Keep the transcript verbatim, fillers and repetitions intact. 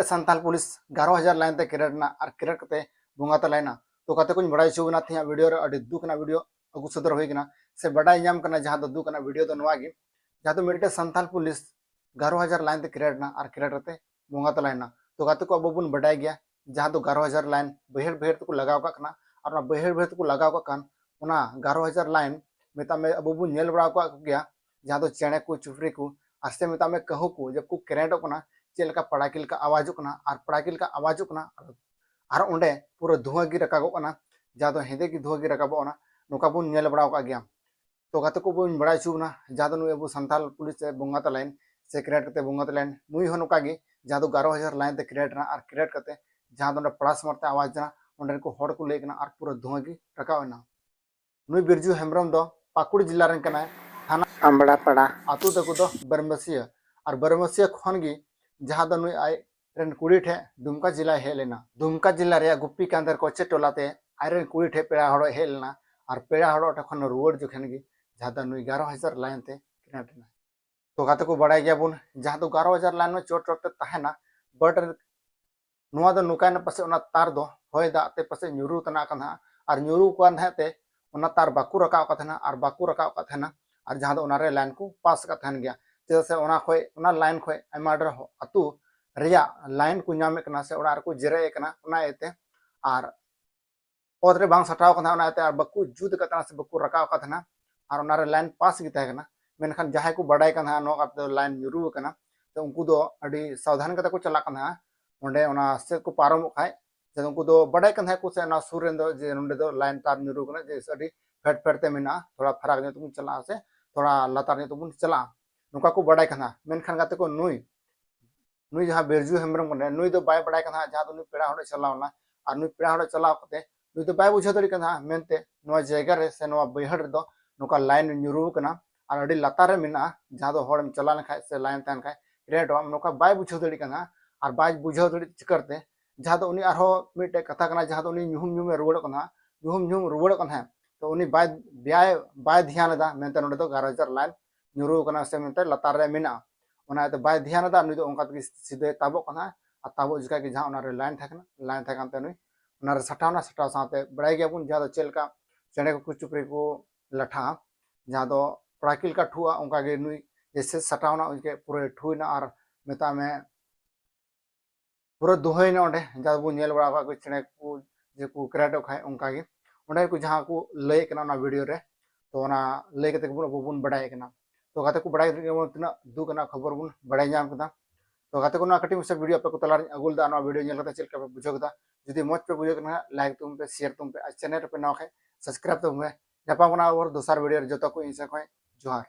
Santal police ᱜᱟᱨᱚ ᱦᱟᱡᱟᱨ line ᱛᱮ ᱠᱨᱮᱰ ᱮᱱᱟ ᱟᱨ ᱠᱨᱮᱰ ᱠᱟᱛᱮ ᱵᱚᱸᱜᱟ ᱛᱟᱞᱟᱭᱮᱱᱟ᱾ ᱛᱚ ᱜᱟᱛᱮ ᱠᱚᱧ ᱵᱟᱲᱟᱭ ᱦᱚᱪᱚ ᱵᱚᱱᱟ, ᱛᱮᱦᱮᱧᱟᱜ ᱵᱷᱤᱰᱤᱭᱳ ᱨᱮ ᱟᱹᱰᱤ ᱫᱩᱠ ᱨᱮᱱᱟᱜ ᱵᱷᱤᱰᱤᱭᱳ ᱟᱹᱜᱩ ᱥᱚᱫᱚᱨ ᱦᱩᱭ ᱠᱟᱱᱟ, ᱥᱮ ᱵᱟᱰᱟᱭ ᱧᱟᱢ ᱠᱟᱱᱟ, ᱡᱟᱦᱟᱸ ᱫᱚ ᱫᱩᱠ ᱨᱮᱱᱟᱜ ᱵᱷᱤᱰᱤᱭᱳ ᱫᱚ ᱱᱚᱣᱟ ᱜᱮ, ᱡᱟᱦᱟᱸ ᱫᱚ ᱢᱤᱫᱴᱮᱱ ᱥᱟᱱᱛᱟᱞ ᱯᱩᱞᱤᱥ ᱜᱟᱨᱚ ᱦᱟᱡᱟᱨ ᱞᱟᱭᱤᱱ ᱛᱮ ᱠᱨᱮᱰ ᱮᱱᱟ ᱟᱨ ᱠᱨᱮᱰ ᱠᱟᱛᱮ ᱵᱚᱸᱜᱟ ᱛᱟᱞᱟᱭᱮᱱᱟ᱾ ᱛᱚ ᱜᱟᱛᱮ ᱠᱚ, ᱟᱵᱚ ᱵᱚᱱ ᱵᱟᱰᱟᱭ ᱜᱮᱭᱟ, ᱡᱟᱦᱟᱸ ᱫᱚ ᱜᱟᱨᱚ ᱦᱟᱡᱟᱨ ᱞᱟᱭᱤᱱ ᱵᱟᱹᱭᱦᱟᱹᱲ ᱵᱟᱹᱭᱦᱟᱹᱲ ᱛᱮᱠᱚ ᱞᱟᱜᱟᱣ ᱠᱟᱜ ᱠᱟᱱᱟ, ᱟᱨ ᱚᱱᱟ ᱵᱟᱹᱭᱦᱟᱹᱲ ᱵᱟᱹᱭᱦᱟᱹᱲ ᱛᱮᱠᱚ ᱞᱟᱜᱟᱣ ᱠᱟᱜ ᱠᱟᱱ ᱚᱱᱟ ᱜᱟᱨᱚ ᱦᱟᱡᱟᱨ ᱞᱟᱭᱤᱱ, ᱢᱮᱛᱟᱜ ᱢᱮ, ᱟᱵᱚ ᱵᱚᱱ ᱧᱮᱞ ᱵᱟᱲᱟ ᱟᱠᱟᱫ ᱠᱚᱜᱮᱭᱟ, ᱡᱟᱦᱟᱸ ᱫᱚ ᱪᱮᱬᱮ ᱠᱚ ᱪᱩᱯᱨᱤ ᱠᱚ, ᱟᱥᱛᱮ ᱢᱮᱛᱟᱜ ᱢᱮ ᱠᱟᱹᱦᱩ ᱠᱚ, ᱡᱮ ᱠᱚ ᱠᱨᱮᱰᱚᱜ ᱠᱟᱱᱟ, ᱪᱮᱫ ᱞᱮᱠᱟ ᱯᱟᱲᱟᱠᱤ ᱞᱮᱠᱟ ᱟᱣᱟᱡᱚᱜ ᱠᱟᱱᱟ, ᱟᱨ ᱯᱟᱲᱟᱠᱤ ᱞᱮᱠᱟ ᱟᱣᱟᱡᱚᱜ ᱠᱟᱱᱟ, ᱟᱨ ᱚᱸᱰᱮ ᱯᱩᱨᱟᱹ ᱫᱷᱩᱣᱟᱹ ᱜᱮ ᱨᱟᱠᱟᱵᱚᱜ ᱠᱟᱱᱟ, ᱡᱟᱦᱟᱸ ᱫᱚ ᱦᱮᱸᱫᱮ ᱜᱮ ᱫᱷᱩᱣᱟᱹ ᱜᱮ ᱨᱟᱠᱟᱵᱚᱜ ᱠᱟᱱᱟ, ᱱᱚᱝᱠᱟ ᱵᱚᱱ ᱧᱮᱞ ᱵᱟᱲᱟ ᱟᱠᱟᱫ ᱜᱮᱭᱟ᱾ ᱛᱚ ᱜᱟᱛᱮ ᱠᱚ, ᱵᱚᱱ ᱵᱟᱲᱟᱭ ᱦᱚᱪᱚ ᱵᱚᱱᱟ, ᱡᱟᱦᱟᱸ ᱫᱚ ᱱᱩᱭ ᱟᱵᱚ ᱥᱟᱱᱛᱟᱞ ᱯᱩᱞᱤᱥ ᱮ ᱵᱚᱸᱜᱟ ᱛᱟᱞᱟᱭᱮᱱ, ᱥᱮ ᱠᱨᱮᱰ ᱠᱟᱛᱮ ᱵᱚᱸᱜᱟ ᱛᱟᱞᱟᱭᱮᱱ, ᱱᱩᱭ ᱦᱚᱸ ᱱᱚᱝᱠᱟ ᱜᱮ, ᱡᱟᱦᱟᱸ ᱫᱚ ᱜᱟᱨᱚ ᱦᱟᱡᱟᱨ ᱞᱟᱭᱤᱱ ᱛᱮ ᱠᱨᱮᱰ ᱮᱱᱟ, ᱟᱨ ᱠᱨᱮᱰ ᱠᱟᱛᱮ ᱡᱟᱦᱟᱸ ᱫᱚ ᱚᱸᱰᱮ ᱯᱞᱟᱥ ᱢᱟᱨ ᱛᱮ ᱟᱣᱟᱡ ᱮᱱᱟ, ᱚᱸᱰᱮᱱ ᱠᱚ ᱦᱚᱲ ᱠᱚ ᱞᱟᱹᱭ ᱠᱟᱱᱟ, ᱟᱨ ᱯᱩᱨᱟᱹ ᱫᱷᱩᱣᱟᱹ ᱜᱮ ᱨᱟᱠᱟᱵ ᱮᱱᱟ᱾ ᱱᱩᱭ ᱵᱤᱨᱡᱩ ᱦᱮᱢᱵᱨᱚᱢ ᱫᱚ ᱯᱟᱹᱠᱩᱲ ᱡᱮᱞᱟ ᱨᱮᱱ ᱠᱟᱱᱟᱭ, ᱛᱷᱟᱱᱟ ᱟᱢᱵᱲᱟᱯᱟᱲᱟ, ᱟᱹᱛᱩ ᱛᱟᱠᱚ ᱫᱚ ᱵᱟᱨᱢᱟᱥᱤᱭᱟᱹ, ᱟᱨ ᱵᱟᱨᱢᱟᱥᱤᱭᱟᱹ ᱠᱷᱚᱱ ᱜᱮ ᱡᱟᱦᱟᱸ ᱫᱚ ᱱᱩᱭ ᱟᱡ ᱨᱮᱱ ᱠᱩᱲᱤ ᱴᱷᱮᱱ ᱫᱩᱢᱠᱟ ᱡᱮᱞᱟᱭ ᱦᱮᱡ ᱞᱮᱱᱟ᱾ ᱫᱩᱢᱠᱟ ᱡᱮᱞᱟ ᱨᱮᱭᱟᱜ ᱜᱩᱯᱤ ᱠᱟᱱᱫᱮᱨ ᱠᱚᱪᱮ ᱴᱚᱞᱟ ᱛᱮ ᱟᱡ ᱨᱮᱱ ᱠᱩᱲᱤ ᱴᱷᱮᱱ ᱯᱮᱲᱟ ᱦᱚᱲᱚᱜ ᱦᱮᱡ ᱞᱮᱱᱟ, ᱟᱨ ᱯᱮᱲᱟ ᱦᱚᱲᱚᱜ ᱴᱷᱮᱱ ᱠᱷᱚᱱ ᱨᱩᱣᱟᱹᱲ ᱡᱚᱠᱷᱮᱱ ᱜᱮ ᱡᱟᱦᱟᱸ ᱫᱚ ᱱᱩᱭ ᱜᱟᱨᱚ ᱦᱟᱡᱟᱨ ᱞᱟᱭᱤᱱ ᱛᱮ ᱠᱨᱮᱰ ᱮᱱᱟ᱾ ᱛᱚ ᱜᱟᱛᱮ ᱠᱚ, ᱵᱟᱲᱟᱭ ᱜᱮᱭᱟᱵᱚᱱ, ᱡᱟᱦᱟᱸ ᱫᱚ ᱜᱟᱨᱚ ᱦᱟᱡᱟᱨ ᱞᱟᱭᱤᱱ ᱢᱟ ᱪᱚᱴ ᱪᱚᱴ ᱛᱮ ᱛᱟᱦᱮᱱᱟ, but ᱱᱚᱣᱟ ᱫᱚ ᱱᱚᱝᱠᱟᱭᱮᱱᱟ, ᱯᱟᱥᱮᱡ ᱚᱱᱟ ᱛᱟᱨ ᱫᱚ ᱦᱚᱭ ᱫᱟᱜ ᱛᱮ ᱯᱟᱥᱮᱡ ᱧᱩᱨᱩ ᱛᱟᱱᱟ ᱠᱟᱱ ᱛᱟᱦᱮᱸᱜᱼᱟ, ᱟᱨ ᱧᱩᱨᱩ ᱠᱟᱱ ᱛᱟᱦᱮᱸ ᱛᱮ ᱚᱱᱟ ᱛᱟᱨ ᱵᱟᱠᱚ ᱨᱟᱠᱟᱵ ᱠᱟᱫ ᱛᱟᱦᱮᱱᱟ, ᱟᱨ ᱵᱟᱠᱚ ᱨᱟᱠᱟᱵ ᱠᱟᱫ ᱛᱟᱦᱮᱱᱟ, ᱟᱨ ᱡᱟᱦᱟᱸ ᱫᱚ ᱚᱱᱟᱨᱮ ᱞᱟᱭᱤᱱ ᱠᱚ ᱯᱟᱥ ᱠᱟᱫ ᱛᱟᱦᱮᱱ ᱜᱮᱭᱟ᱾ ᱪᱮᱫᱟᱜ ᱥᱮ ᱚᱱᱟ ᱠᱷᱚᱡ, ᱚᱱᱟ ᱞᱟᱭᱤᱱ ᱠᱷᱚᱡ ᱟᱭᱢᱟ ᱰᱷᱮᱨ ᱦᱚ-, ᱟᱹᱛᱩ ᱨᱮᱭᱟᱜ ᱞᱟᱭᱤᱱ ᱠᱚ ᱧᱟᱢᱮᱫ ᱠᱟᱱᱟ, ᱥᱮ ᱚᱲᱟᱜ ᱨᱮᱠᱚ ᱡᱮᱨᱮᱫ ᱮᱫ ᱠᱟᱱᱟ, ᱚᱱᱟ ᱤᱭᱟᱹᱛᱮ᱾ ᱟᱨ ᱚᱛ ᱨᱮ ᱵᱟᱝ ᱥᱟᱴᱟᱣ ᱠᱟᱱ ᱛᱟᱦᱮᱸᱱᱟ, ᱚᱱᱟ ᱤᱭᱟᱹᱛᱮ ᱟᱨ ᱵᱟᱠᱚ ᱡᱩᱛ ᱟᱠᱟᱫ ᱛᱟᱦᱮᱱᱟ, ᱥᱮ ᱵᱟᱠᱚ ᱨᱟᱠᱟᱵ ᱟᱠᱟᱫ ᱛᱟᱦᱮᱱᱟ, ᱟᱨ ᱚᱱᱟᱨᱮ ᱞᱟᱭᱤᱱ ᱯᱟᱥ ᱜᱮ ᱛᱟᱦᱮᱸ ᱠᱟᱱᱟ᱾ ᱢᱮᱱᱠᱷᱟᱱ ᱡᱟᱦᱟᱸᱭ ᱠᱚ ᱵᱟᱰᱟᱭ ᱠᱟᱱ ᱛᱟᱦᱮᱸᱱᱟ ᱱᱚᱣᱟ ᱠᱟᱛᱮ ᱫᱚ ᱞᱟᱭᱤᱱ ᱧᱩᱨᱩ ᱟᱠᱟᱱᱟ, ᱛᱚ ᱩᱱᱠᱩ ᱫᱚ ᱟᱹᱰᱤ ᱥᱟᱵᱫᱷᱟᱱ ᱠᱟᱛᱮ ᱠᱚ ᱪᱟᱞᱟᱜ ᱠᱟᱱ ᱛᱟᱦᱮᱸᱱᱟ᱾ ᱚᱸᱰᱮ ᱚᱱᱟ ᱥᱮᱫ ᱠᱚ ᱯᱟᱨᱚᱢᱚᱜ ᱠᱷᱟᱡ, ᱡᱮ ᱩᱱᱠᱩ ᱫᱚ ᱵᱟᱰᱟᱭ ᱠᱟᱱ ᱛᱟᱦᱮᱸᱫ ᱠᱚ ᱥᱮ ᱚᱱᱟ ᱥᱩᱨ ᱨᱮᱱ ᱫᱚ, ᱡᱮ ᱱᱚᱸᱰᱮ ᱫᱚ ᱞᱟᱭᱤᱱ ᱛᱟᱨ ᱧᱩᱨᱩ ᱠᱟᱱᱟ, ᱡᱮ ᱟᱹᱰᱤ ᱯᱷᱮᱰ ᱯᱷᱮᱰ ᱛᱮ ᱢᱮᱱᱟᱜᱼᱟ, ᱛᱷᱚᱲᱟ ᱯᱷᱟᱨᱟᱠ ᱧᱚᱜ ᱛᱮᱵᱚᱱ ᱪᱟᱞᱟᱜᱼᱟ, ᱥᱮ ᱛᱷᱚᱲᱟ ᱞᱟᱛᱟᱨ ᱧᱚᱜ ᱛᱮᱵᱚᱱ ᱪᱟᱞᱟᱜᱼᱟ, ᱱᱚᱝᱠᱟ ᱠᱚ ᱵᱟᱰᱟᱭ ᱠᱟᱱ ᱛᱟᱦᱮᱸᱱᱟ᱾ ᱢᱮᱱᱠᱷᱟᱱ ᱜᱟᱛᱮ ᱠᱚ, ᱱᱩᱭ ᱱᱩᱭ ᱡᱟᱦᱟᱸ ᱵᱤᱨᱡᱩ ᱦᱮᱢᱵᱨᱚᱢ ᱠᱟᱱᱟᱭ, ᱱᱩᱭ ᱫᱚ ᱵᱟᱭ ᱵᱟᱲᱟᱭ ᱠᱟᱱ ᱛᱟᱦᱮᱸᱫ ᱡᱟᱦᱟᱸ ᱫᱚ ᱱᱩᱭ ᱯᱮᱲᱟ ᱦᱚᱲ ᱮ ᱪᱟᱞᱟᱣ ᱞᱮᱱᱟ, ᱟᱨ ᱱᱩᱭ ᱯᱮᱲᱟ ᱦᱚᱲ ᱮ ᱪᱟᱞᱟᱣ ᱠᱟᱛᱮ ᱱᱩᱭ ᱫᱚ ᱵᱟᱭ ᱵᱩᱡᱷᱟᱹᱣ ᱫᱟᱲᱮᱭᱟᱜ ᱠᱟᱱ ᱛᱟᱦᱮᱸᱫ ᱢᱮᱱᱛᱮ ᱱᱚᱣᱟ ᱡᱟᱭᱜᱟ ᱨᱮ ᱥᱮ ᱱᱚᱣᱟ ᱵᱟᱹᱭᱦᱟᱹᱲ ᱨᱮᱫᱚ ᱱᱚᱝᱠᱟ ᱞᱟᱭᱤᱱ ᱧᱩᱨᱩ ᱟᱠᱟᱱᱟ, ᱟᱨ ᱟᱹᱰᱤ ᱞᱟᱛᱟᱨ ᱨᱮ ᱢᱮᱱᱟᱜᱼᱟ, ᱡᱟᱦᱟᱸ ᱫᱚ ᱦᱚᱲᱮᱢ ᱪᱟᱞᱟᱣ ᱞᱮᱱᱠᱷᱟᱱ ᱥᱮ ᱞᱟᱭᱤᱱ ᱛᱟᱦᱮᱱ ᱠᱷᱟᱱ ᱠᱨᱮᱰᱚᱜ ᱟᱢ, ᱱᱚᱝᱠᱟ ᱵᱟᱭ ᱵᱩᱡᱷᱟᱹᱣ ᱫᱟᱲᱮᱭᱟᱜ ᱠᱟᱱ ᱛᱟᱦᱮᱸᱫ᱾ ᱟᱨ ᱵᱟᱭ ᱵᱩᱡᱷᱟᱹᱣ ᱫᱟᱲᱮᱭᱟᱜ ᱪᱤᱠᱟᱹᱨᱛᱮ, ᱡᱟᱦᱟᱸ ᱫᱚ ᱩᱱᱤ ᱟᱨᱦᱚᱸ ᱢᱤᱫᱴᱮᱡ ᱠᱟᱛᱷᱟ ᱠᱟᱱᱟ, ᱡᱟᱦᱟᱸ ᱫᱚ ᱩᱱᱤ ᱧᱩᱦᱩᱢ ᱧᱩᱦᱩᱢ ᱮ ᱨᱩᱣᱟᱹᱲᱚᱜ ᱠᱟᱱᱟ, ᱧᱩᱦᱩᱢ ᱧᱩᱦᱩᱢ ᱨᱩᱣᱟᱹᱲᱚᱜ ᱠᱟᱱ ᱛᱟᱦᱮᱸᱫ᱾ ᱛᱚ ᱩᱱᱤ ᱵᱟᱭ, ᱵᱟᱭ, ᱵᱟᱭ ᱫᱷᱮᱭᱟᱱ ᱮᱫᱟ ᱢᱮᱱᱛᱮ ᱱᱚᱰᱮ ᱫᱚ ᱜᱟᱨᱚ ᱦᱟᱡᱟᱨ ᱞᱟᱭᱤᱱ ᱧᱩᱨᱩ ᱟᱠᱟᱱᱟ ᱥᱮ ᱢᱮᱱᱛᱮ ᱞᱟᱛᱟᱨ ᱨᱮ ᱢᱮᱱᱟᱜᱼᱟ, ᱚᱱᱟ ᱤᱭᱟᱹᱛᱮ ᱵᱟᱭ ᱫᱷᱮᱭᱟᱱ ᱮᱫᱟ, ᱱᱩᱭ ᱫᱚ ᱚᱱᱠᱟ ᱛᱮᱜᱮ ᱥᱤᱫᱷᱟᱹᱭ ᱛᱟᱵᱚᱜ ᱠᱟᱱᱟ᱾ ᱟᱨ ᱛᱟᱵᱚᱜ ᱡᱚᱠᱷᱟᱡ ᱜᱮ ᱡᱟᱦᱟᱸ ᱚᱱᱟᱨᱮ ᱞᱟᱭᱤᱱ ᱛᱟᱦᱮᱸ ᱠᱟᱱᱟ, ᱞᱟᱭᱤᱱ ᱛᱟᱦᱮᱸ ᱠᱟᱱᱛᱮ ᱱᱩᱭ ᱚᱱᱟᱨᱮ ᱥᱟᱴᱟᱣᱱᱟ᱾ ᱥᱟᱴᱟᱣ ᱥᱟᱶᱛᱮ ᱵᱟᱲᱟᱭ ᱜᱮᱭᱟᱵᱚᱱ ᱡᱟᱦᱟᱸ ᱫᱚ ᱪᱮᱫ ᱞᱮᱠᱟ ᱪᱮᱬᱮ ᱠᱚ ᱪᱩᱯᱨᱤ ᱠᱚ ᱞᱟᱴᱷᱟᱜᱼᱟ, ᱡᱟᱦᱟᱸ ᱫᱚ ᱯᱨᱟᱠᱤᱞ ᱞᱮᱠᱟ ᱴᱷᱩᱜᱼᱟ, ᱚᱱᱠᱟᱜᱮ ᱱᱩᱭ ᱡᱮᱥᱮ ᱥᱟᱴᱟᱣᱱᱟ ᱩᱱᱠᱮ ᱯᱩᱨᱟᱹ ᱴᱷᱩᱭᱱᱟ ᱟᱨ ᱢᱮᱛᱟᱜ ᱢᱮ ᱯᱩᱨᱟᱹ ᱫᱩᱦᱟᱹᱭᱱᱟ᱾ ᱚᱸᱰᱮ ᱡᱟᱦᱟᱸ ᱵᱚᱱ ᱧᱮᱞ ᱵᱟᱲᱟ ᱟᱠᱟᱫ ᱠᱚ ᱪᱮᱬᱮ ᱠᱚ ᱡᱮ ᱠᱚ ᱠᱨᱮᱰᱚᱜ ᱠᱷᱟᱡ ᱚᱱᱠᱟᱜᱮ ᱚᱸᱰᱮ ᱠᱚ ᱡᱟᱦᱟᱸ ᱠᱚ ᱞᱟᱹᱭᱮᱫ ᱠᱟᱱᱟ ᱚᱱᱟ ᱵᱷᱤᱰᱤᱭᱳ ᱨᱮ, ᱛᱚ ᱚᱱᱟ ᱞᱟᱹᱭ ᱠᱟᱛᱮ ᱜᱮᱵᱚᱱ ᱟᱵᱚ ᱵᱚᱱ ᱵᱟᱲᱟᱭᱮᱫ ᱠᱟᱱᱟ᱾ ᱛᱚ ᱜᱟᱛᱮ ᱠᱚ ᱵᱟᱲᱟᱭ ᱠᱟᱛᱮ ᱜᱮᱵᱚᱱ ᱛᱤᱱᱟᱹᱜ ᱫᱩᱠ ᱨᱮᱱᱟᱜ ᱠᱷᱚᱵᱚᱨ ᱵᱚᱱ ᱵᱟᱲᱟᱭ ᱧᱟᱢ ᱠᱮᱫᱟ᱾ ᱛᱚ ᱜᱟᱛᱮ ᱠᱚ ᱱᱚᱣᱟ ᱠᱟᱹᱴᱤᱡ ᱢᱟᱪᱷᱟ ᱵᱷᱤᱰᱤᱭᱳ ᱟᱯᱮ ᱠᱚ ᱛᱟᱞᱟᱨᱮᱧ ᱟᱹᱜᱩ ᱞᱮᱫᱟ, ᱱᱚᱣᱟ ᱵᱷᱤᱰᱤᱭᱳ ᱧᱮᱞ ᱠᱟᱛᱮ ᱪᱮᱫ ᱞᱮᱠᱟ ᱯᱮ ᱵᱩᱡᱷᱟᱹᱣ ᱠᱮᱫᱟ? ᱡᱩᱫᱤ ᱢᱚᱡᱽ ᱯᱮ ᱵᱩᱡᱷᱟᱹᱣ ᱠᱟᱱᱟ ᱞᱟᱭᱤᱠ ᱛᱟᱵᱚᱱ ᱯᱮ, ᱥᱮᱭᱟᱨ ᱛᱟᱵᱚᱱ ᱯᱮ ᱟᱨ ᱪᱮᱱᱮᱞ ᱨᱮᱯᱮ ᱱᱟᱣᱟ ᱠᱷᱟᱡ ᱥᱟᱵᱥᱠᱨᱟᱭᱤᱵ ᱛᱟᱵᱚᱱ ᱯᱮ᱾ ᱧᱟᱯᱟᱢ ᱠᱟᱱᱟ ᱟᱵᱟᱨ ᱫᱚᱥᱟᱨ ᱵᱷᱤᱰᱤᱭᱳ ᱨᱮ, ᱡᱚᱛᱚ ᱠᱚ ᱤᱧ ᱥᱮᱫ ᱠᱷᱚᱱ ᱡᱚᱦᱟᱨ᱾